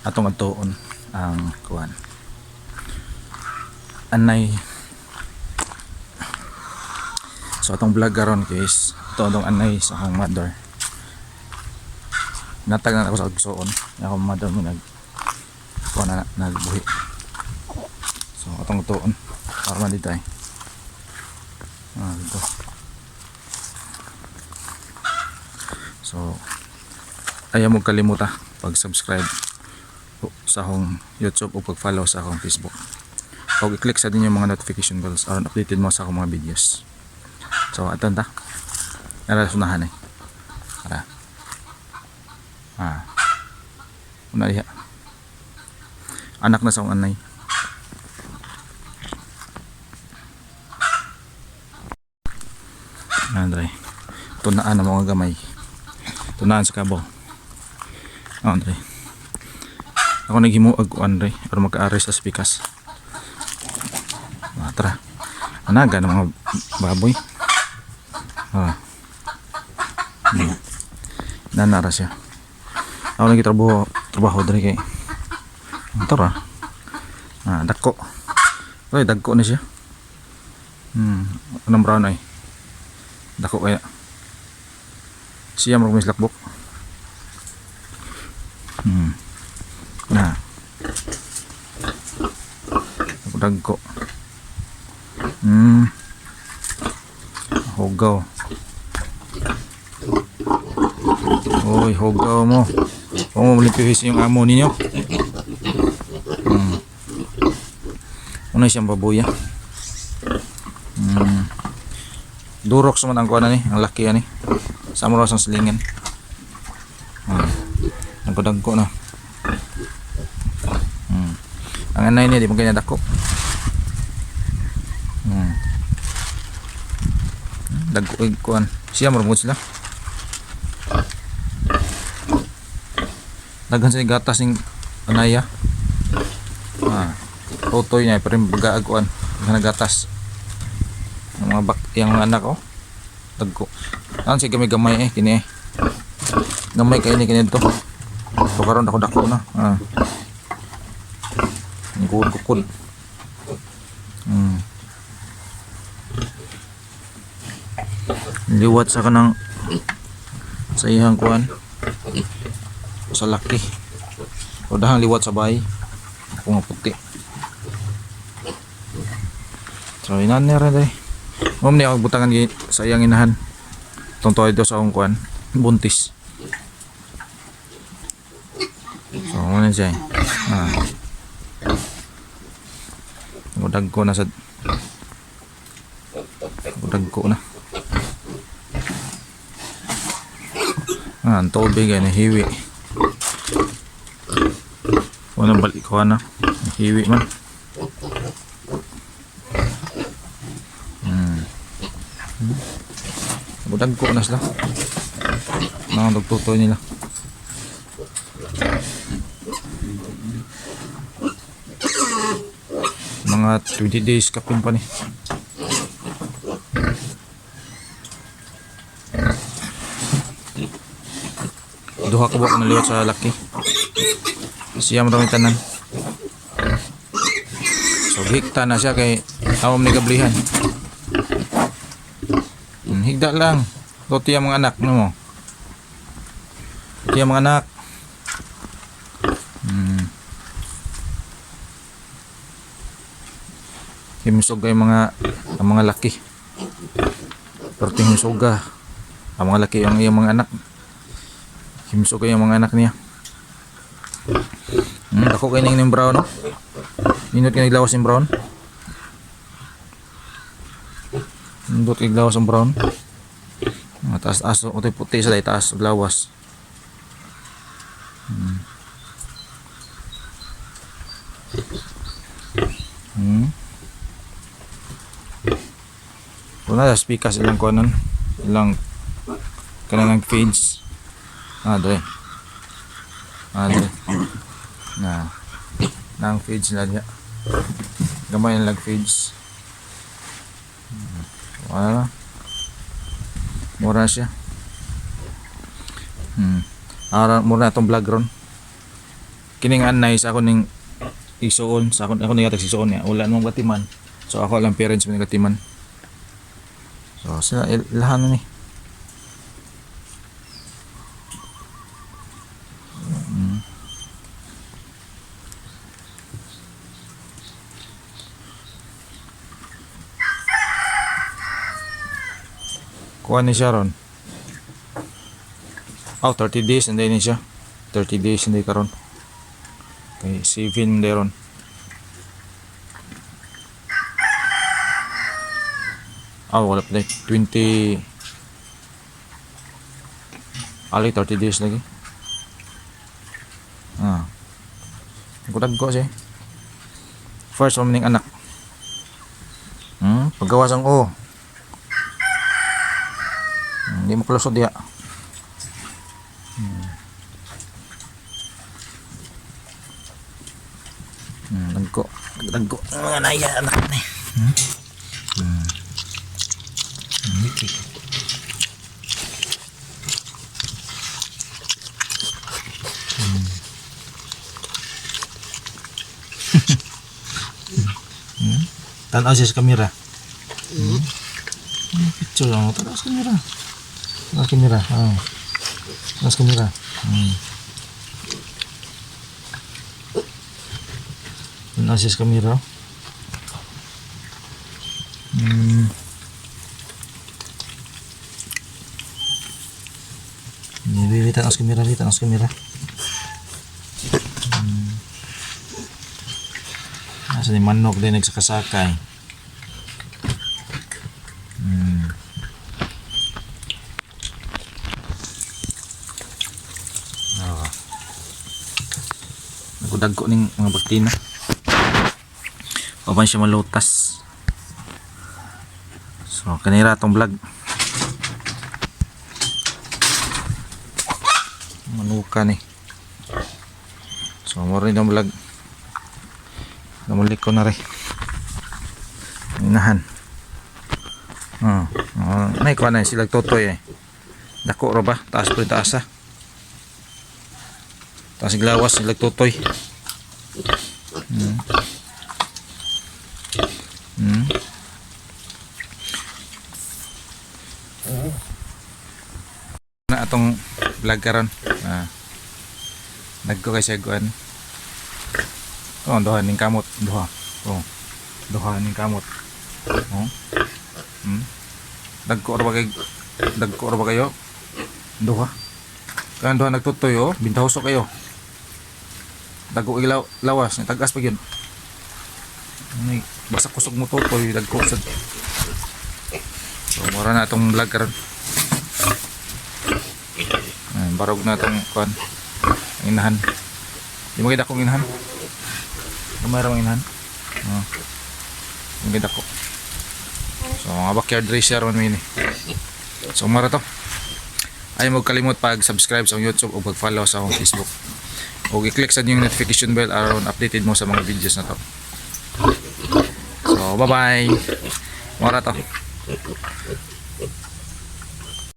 Atong adtuon ang kuan. Anay. So atong vlog karon guys, ito atong anay sa akong mother. Natag na ako sa agsuon. Akong mother mo nag kuan na nagbuhi. So atong tuon para man dito ay. Ah, dito. So ayaw mo kalimuta pag-subscribe sa akong YouTube o pag-follow sa akong Facebook. O i-click sa din yung mga notification bells aron updated mo sa akong mga videos. So aton ta. Nara sunahan eh. Tara. Ah. Una diha. Anak na sa akong anay. Andre. Tunaan ang mga gamay. Tunaan sa kabaw. Ah, Andre. Ako naghimo og Andre aron makaari sa spikas. Ah, tara. Anaga ng mga baboy. Ah. Nanara siya. Ako lagi trabaho, trabaho diri kay. Tara. Ah, dako. Ay, dagko na siya. Anong brown ay? Dako kaya. Siya mo lakbok. Na. Dagko. Hugaw. Oy, hugaw mo. Huwag mo limpihis yung amo ninyo. Una siyang baboy ah. Durok sa man ang kuha na ni, ang laki ani. Sa mo sa silingan. Nagkudagko na. Ang anay niya di mo kanya dako. Dagko ig kuan. Siya mo sila. Daghan sa gatas ning anaya. Ah. Totoy niya pero yung baga kuan. Daghan na gatas. Ang mga bak yang mga anak oh. Dagko. An si gamay gamay eh kini eh. Gamay kay ni kini to. To karon dako dako na. Ah. Kukod kukod. Liwat sa kanang sa iyang kuan sa laki. O dahang liwat sa bahay. Ako nga puti. So inan niya rin eh. Mom niya ako butangan sa iyang inahan. Tungtong ito sa akong kuan. Buntis. So muna siya eh. Ah. Udag ko na sa udag ko na. Ah, ang tubig ay nahiwi. Wala balik ko na. Nahiwi man. Udag ko na sila. Nakadagtutoy nila. Mga 20 days kapin pa ni. Duha ka buok naliwat sa laki. Siya mo tanan. So higta na siya kay awam ni gablihan. Higda lang. Toti ang mga anak no mo. Toti ang mga anak. Himsog ay mga ang mga laki. Pero himsog ah. Ang mga laki ang iyang mga anak. Himsog ay ang mga anak niya. Dako kay ning brown no. Nindot kay naglawas ning brown. Nindot kay naglawas ang brown. Mga taas taas o puti sa taas og lawas. Una sa speakers ilang kuanon, ilang kanang feeds. Ah, dre. Ah, dre. Na. Nang feeds na niya. Gamay ang lag feeds. Wala. Mura siya. Ara mura na itong vlog ron. Kining anay sa ako ning isuon sa ako, ako ning gatag isuon niya. Wala namang batiman. So ako lang parents mo gatiman. So sila ilahan na ni. Kuha ni siya ron. Oh, 30 days and ni siya. 30 days hindi karon. Kay 7 day ron. Ah, wala pa day. 20 Ali 30 days lagi. Ah. Kudag ko siya. First one ning anak. Paggawas ang o. Hindi mo kalusot diya. Dagko. Dagko. Mga naya anak ni. Wiki. Tanaw siya sa kamera. Picture lang. Tanaw sa kamera. Tanaw sa kamera. Ah. Tanaw sa kamera. Tanaw siya sa kamera. Bibi, tanaw sa kamera. Bibi, tanaw sa kamera. Asa ni manok din nagsakasakay. Ah. Nagudagko ning mga baktina. Papan siya malutas. So kanira atong vlog. Manuka ni. So mo rin itong vlog. Namulik ko na rin. Inahan. Oh, oh, nay kuha na sila totoy eh. Dako ra ba? Taas po yung taas ah. Taas yung lawas sila totoy. Na atong vlog karon. Ah. Nagko kay siya kuan. Oh, duha ning kamot, duha. Oh. Duha ning kamot. Oh. Dagko ra ba kay dagko ra ba kayo? Duha. Kan duha nagtutoy oh, bintahoso kayo. Dagko ilaw lawas, tagas pa gyud. Ni basta kusog mo tutoy, dagko sad. So mura na atong vlog karon. Ayan, barog na atong kuan. Ang inahan. Di mo akong inahan. Gamay ra mang inahan. Oh. Di mo ko. So mga backyard racer man mi ni. So mara to. Ay mo kalimot pag subscribe sa akong YouTube o pag-follow sa akong Facebook. O i-click sa inyong notification bell aron updated mo sa mga videos na to. So bye-bye. Mara to.